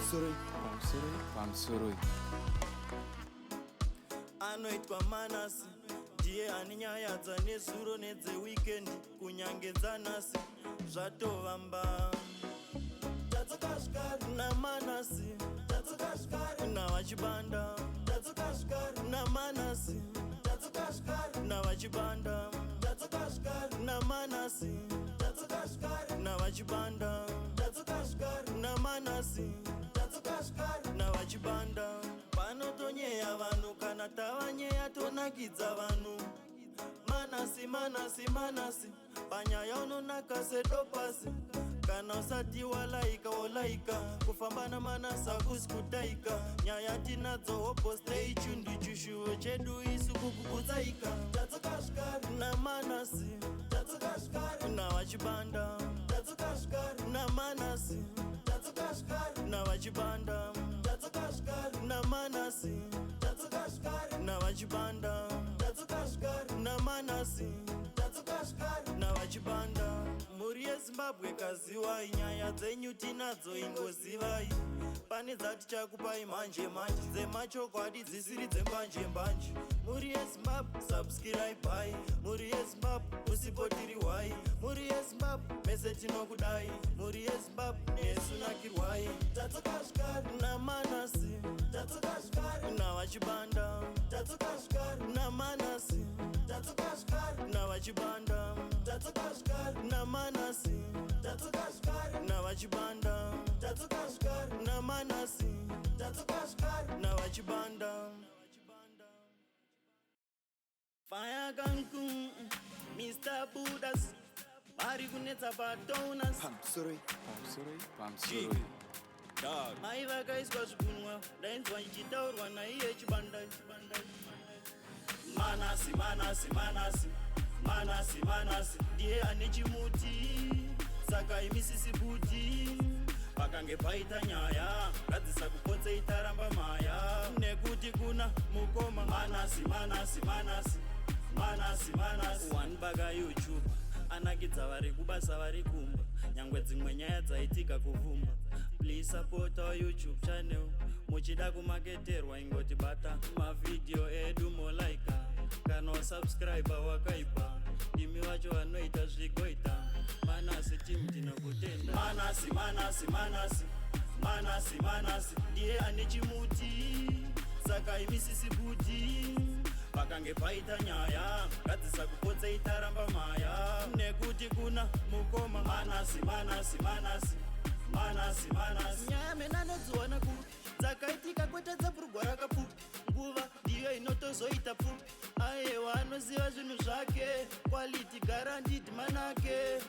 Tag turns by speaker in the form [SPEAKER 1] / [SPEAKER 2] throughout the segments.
[SPEAKER 1] Pamusoroi,
[SPEAKER 2] Pamusoroi, pamusoroi.
[SPEAKER 3] Anoitwa Manasi ndiye ane nyaya dzanezuro nedzeweekend, kunyange dzanhasi zvatovamba. Tadzoka zvekare naManasi, tadzoka zvekare navaChibanda, tadzoka zvekare naManasi, tadzoka zvekare navaChibanda, tadzoka zvekare naManasi, tadzoka zvekare navaChibanda, tadzoka zvekare naManasi, tadzoka zvekare navaChibanda. Panotonyeya vanhu, kana tavanyeya tonakidza vanhu. Manasi, Manasi, Manasi, panyaya unonaka sedopasi. Kana usati walaika, wolaika. Kufamba naManasi hakusi kutaika. Nyaya tinadzo hopo, stay tuned. Chishuwo chedu isu kukukutsaika. Tadzoka zvekare naManasi, tadzoka zvekare navaChibanda, tadzoka zvekare naManasi, tadzoka zvekare navaChibanda, tadzoka zvekare naManasi, tadzoka zvekare navaChibanda, tadzoka zvekare naManasi, tadzoka zvekare navaChibanda. Mhuri yeZimbabwe, kaziwai, nyaya dzenyu tinadzo, ingozivai pane dzatichakupai manje manje, dzemachokwadi, dzisiri dzembanje mbanje. Mhuri yeZimbabwe, subscribe. Mhuri yeZimbabwe, usipotiri hwai. Mhuri yeZimbabwe, mese tinokudai. Mhuri yeZimbabwe, nesu nakirwai. Tadzoka zvekare naManasi, tadzoka zvekare navaChibanda, tadzoka zvekare naManasi, tadzoka zvekare navaChibanda, tadzoka zvekare naManasi, tadzoka zvekare navaChibanda, tadzoka zvekare naManasi, tadzoka zvekare navaChibanda. Fire Cancun, Mr. Budas, vari kunetsa patonas.
[SPEAKER 1] Pamusoroi.
[SPEAKER 2] Pamusoroi, pamusoroi.
[SPEAKER 3] Mai vakaiswa zvigunwa, ndainzwa ichitaurwa naiye Chibanda, Chibanda. Manasi, Manasi, Manasi, Manasi, Manasi ndiye ane chimuti, saka imisisi buti pakange paita nyaya ngadzisa kupotsei, taramba maya nekuti kuna mukoma Manasi, Manasi, Manasi, Manasi, Manasi. One baka YouTube anakidza vari kubasa, vari kumba, nyangwe dzimwe nyaya dzaitika kuvhumba. Please support our YouTube channel. Muchida kumaketerwa, ingoti bata mavhidhiyo edu, molaika kana wasubscribe. Wakaipa ndimi vacho vanoita zvigoita. Manasi team, tinokutenda. Manasi, Manasi, Manasi, Manasi, Manasi ndiye ane chimuti, saka imisisi buti pakange paita nyaya ngadzisa kupotsei, taramba maya nekuti kuna mukoma Manasi, Manasi, Manasi, Manasi, Manasi. Nyaya mena anodziwana kupi dzakaitika, kwete dzebhurugwa rakapfupi? Nguva ndiyo inotozoita pfupi. Aiwa, anoziva zvinhu zvake, quality guaranteed manake.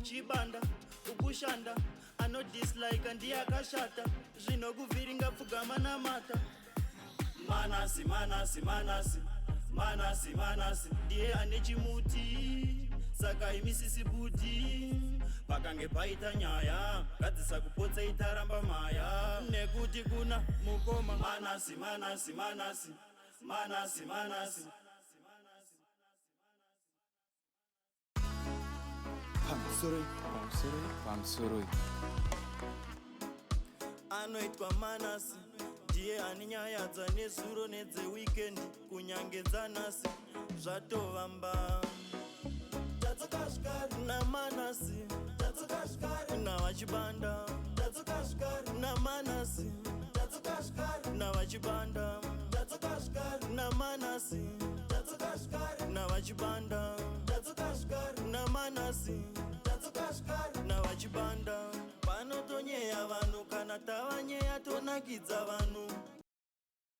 [SPEAKER 3] Chibanda ukushanda, anodislike ndiye akashata, zvinokuvhiringa pfugama namata. Manasi, Manasi, Manasi, Manasi, Manasi ndiye ane chimuti, saka imisisi buti pakange paita nyaya ngadzisa kupotsei, taramba maya nekuti kuna mukoma Manasi, Manasi, Manasi, Manasi, Manasi.
[SPEAKER 1] Pamusoroi.
[SPEAKER 2] Pamusoroi, pamusoroi.
[SPEAKER 3] Anoitwa Manasi ndiye ane nyaya dzanezuro nedzeweekend, kunyange dzanhasi zvatovamba. Tadzoka zvekare naManasi, tadzoka zvekare navaChibanda, tadzoka zvekare naManasi, tadzoka zvekare navaChibanda, tadzoka zvekare naManasi, tadzoka zvekare navaChibanda, tadzoka zvekare naManasi, tadzoka zvekare navaChibanda. Panotonyeya vanhu, kana tavanyeya tonakidza vanhu.